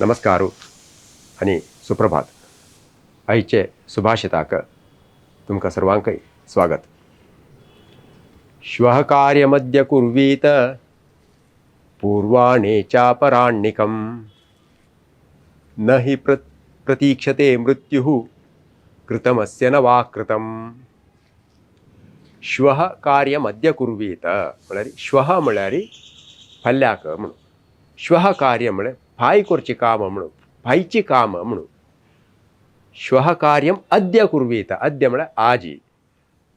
नमस्कार आनी सुप्रभात. आयचे सुभाषिताक तुमकां सर्वांकय स्वागत. श्वः कार्यमद्य कुर्वीत पूर्वाणे चापराण्णिकं न हि प्रतीक्षते मृत्युः कृतमस्य न वा कृतम्. श्वः कार्यमद्य कुर्वीत म्हळ्यार, श्वः म्हळ्यार फाल्याक म्हणून. श्वः कार्य म्हळ्यार फाय करचें काम म्हणून, फायचें काम म्हणून. श्वः कार्यम अद्य कुर्वीत, अद्य म्हळ्यार आजी,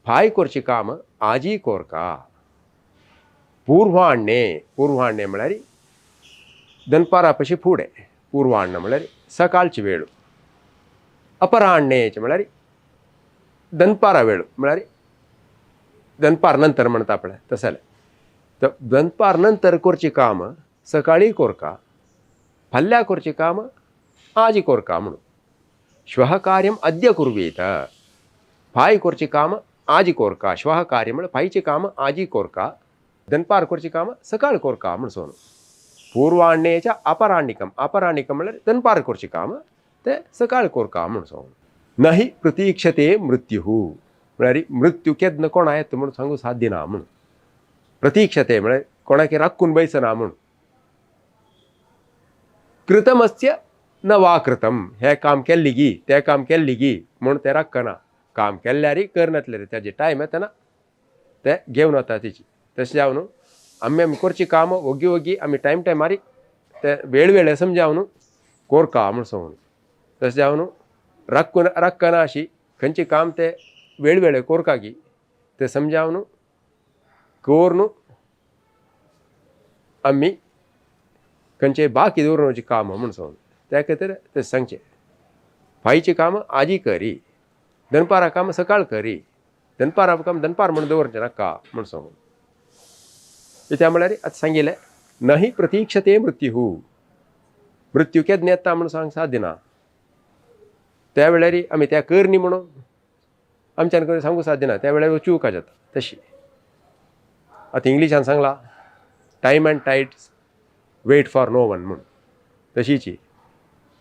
फाय करचें काम आजी कोरका. पूर्वाण्णे, पूर्वाण्णे म्हळ्यार दनपारा पशी फुडें, पूर्वाण्ण म्हळ्यार सकाळची वेळ. अपराह्णेचे म्हळ्यार दनपारा वेळ, म्हळ्यार दनपार नंतर म्हणता पळय तसलें. तर दनपार नंतर करचें काम सकाळी कोरका, फाल्यां करचें काम आजी कोरका म्हणून. श्वः कार्यम अद्य कुर्वीत, फाय करचें काम आजी कोरका. श्वः कार्य म्हळ्यार फायचें काम आजी कोरका, दनपार करचें काम सकाळ कोरका म्हण सोन. पूर्वाण्णेच्या अपराण्णिकम, अपराण्णिकम म्हळ्यार दनपार करचें काम तें सकाळ कोरका म्हण सोन. न हि प्रतीक्षते मृत्युः म्हळ्यार मृत्यू केन्ना कोणा येता म्हूण सांगू साध्य ना म्हूण. प्रतीक्षते म्हळ्यार कोणाक राखून बैसना म्हूण. कृतमस्य न वा कृतम, हें काम केल्ली गी तें काम केल्ली गी म्हूण तें राखना. काम केल्यार करनातलें ताजे टायम येतना ते घेवन वता तेची. तशें जावन आमी आमी करची कामां ओगी ओगी आमी टायम टायमार ते वेळ वेळ समजावन कोरका म्हूण सांगून. तशें जावन राखून राखना अशी खंयचें काम ते वेळ वेळ कोरका गी ते समजावन करून आमी खंयचे बाकी दवरची काम म्हूण सांगून. त्या खातीर तें सांगचें, फायचें काम आजी करी, दनपारा काम सकाळ करी, दनपारा काम दनपार म्हूण दवरचें नाका म्हूण सांगून. कित्या म्हळ्यार आतां सांगिल्लें, न हि प्रतीक्षते मृत्यूः, मृत्यू केन्ना येता म्हूण सांग साध्य ना. त्या वेळार आमी त्या करनी म्हणून आमच्यान खंय सांगू साध्य ना, त्या वेळार चूक जाता तशी. आतां इंग्लिशान सांगलां, "Time and tides wait for no one" म्हूण. तशीची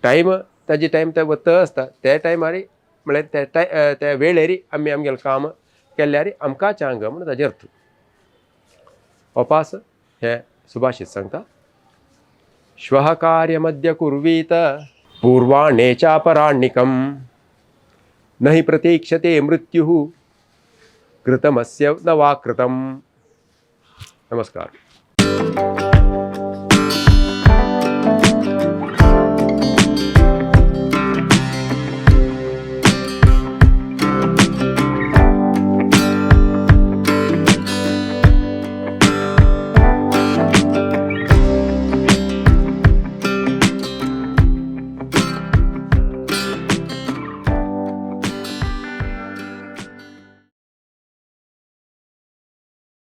टायम ताजी टायम ते वता आसता. त्या टायमार म्हळ्यार त्या टाय त्या वेळेर आमी आमगेलें काम केल्यार आमकां चांग म्हूण ताजें अर्थ. ओपास हे सुभाषित सांगता, श्वः कार्यमद्य कुर्वीत पूर्वाणे चापराण्णिकं न हि प्रतीक्षते मृत्युः कृतमस्य न वा कृतम्. नमस्कार.